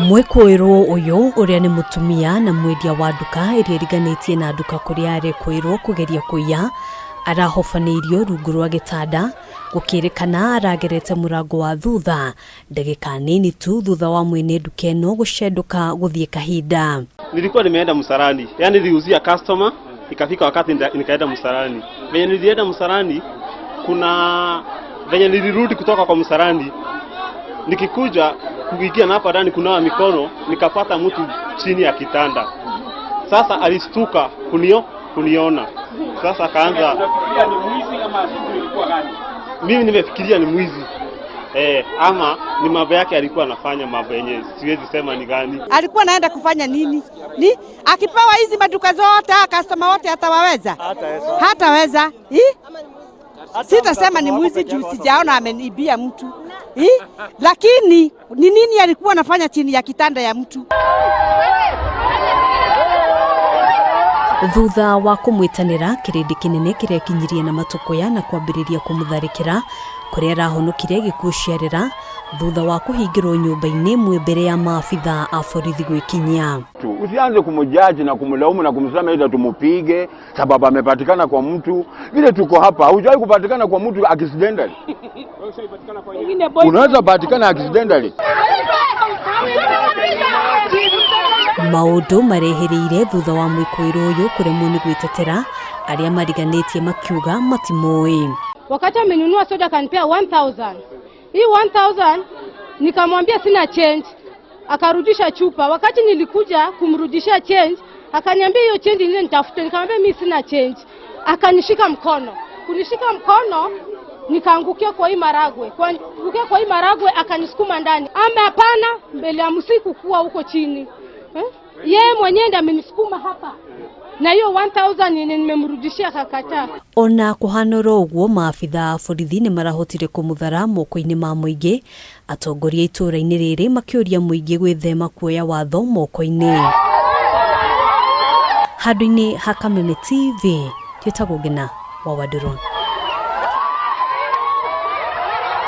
Mwĩkũĩrwo ũyũ ũrĩa nĩ mũtumia na mwendia wa nduka ĩrĩa ĩriganĩtie na nduka kũrĩa arekũĩrwo kũgeria kũiya arahobanĩirio rungu rwa gĩtanda gũkĩrĩkana aragerete mũrango wa thutha ndagĩka nini tu thutha wa mwene nduka ĩno gũcendũka gũthiĩ kahinda. Nilikuwa nimeenda msalani, yaani niliuzia customer, ikafika wakati nikaenda msalani. Venye nilienda msalani, kuna venye nilirudi kutoka kwa msalani, nikikuja kuingia na hapa ndani kunawa mikono, nikapata mtu chini ya kitanda. Sasa alistuka kuniona, sasa akaanza. Unafikiria ni mwizi ama shughuli ilikuwa gani? Mimi nimefikiria ni mwizi ama ni mambo yake alikuwa anafanya, mambo yenye siwezi sema ni gani. Alikuwa anaenda kufanya nini? Ni akipewa hizi maduka zote, customer wote atawaweza? Hataweza. Sitasema ni mwizi juu sijaona ameniibia mtu. Lakini ni nini alikuwa anafanya chini ya kitanda ya mtu? Thutha wa kũmwĩtanĩra kĩrĩndĩ kĩnene kĩrekinyirie na matũkũya na kwambĩrĩria kũmũtharĩkĩra kũrĩa arahonokire gĩkuũ ciarĩra thutha wa kũhingĩrwo nyũmba-inĩ ĩmwe mbere ya maabitha a borithi gwĩkinyia. Usianze kumjaji na kumlaumu na kumsema eti tumupige sababu amepatikana kwa mtu. Vile tuko hapa, hujawahi kupatikana kwa mtu accidentally. Unaweza patikana accidentally. Maũndũ marehĩrĩire thutha wa mwĩkũĩrwo ũyũ kũremwo nĩ gwĩtetera arĩa mariganĩtie makiuga matimũĩ. Wakati amenunua soda akanipea 1000. Hii 1000 nikamwambia sina change, akarudisha chupa. Wakati nilikuja kumrudishia change, akaniambia hiyo change niende nitafute. Nikamwambia mimi sina change. Akanishika mkono. Kunishika mkono nikaangukia kwa hii maragwe. Kuangukia kwa hii maragwe akanisukuma ndani. Ama hapana, mbele ya msiku kuwa huko chini. Yeye mwenyewe ndiye amenisukuma hapa. Na hiyo 1000 yenye nimemrudishia akakataa. Ona kuhana oro ũguo maabitha a borithi nĩ marahotire kũmũthara moko-inĩ ma mũingĩ. Atongoria itũũra-inĩ rĩrĩ makĩũria mũingĩ gwĩthema kuoya watho moko-inĩ. Handũ-inĩ ha Kameme TV, twĩtagwo Ngina wa Wandirũ.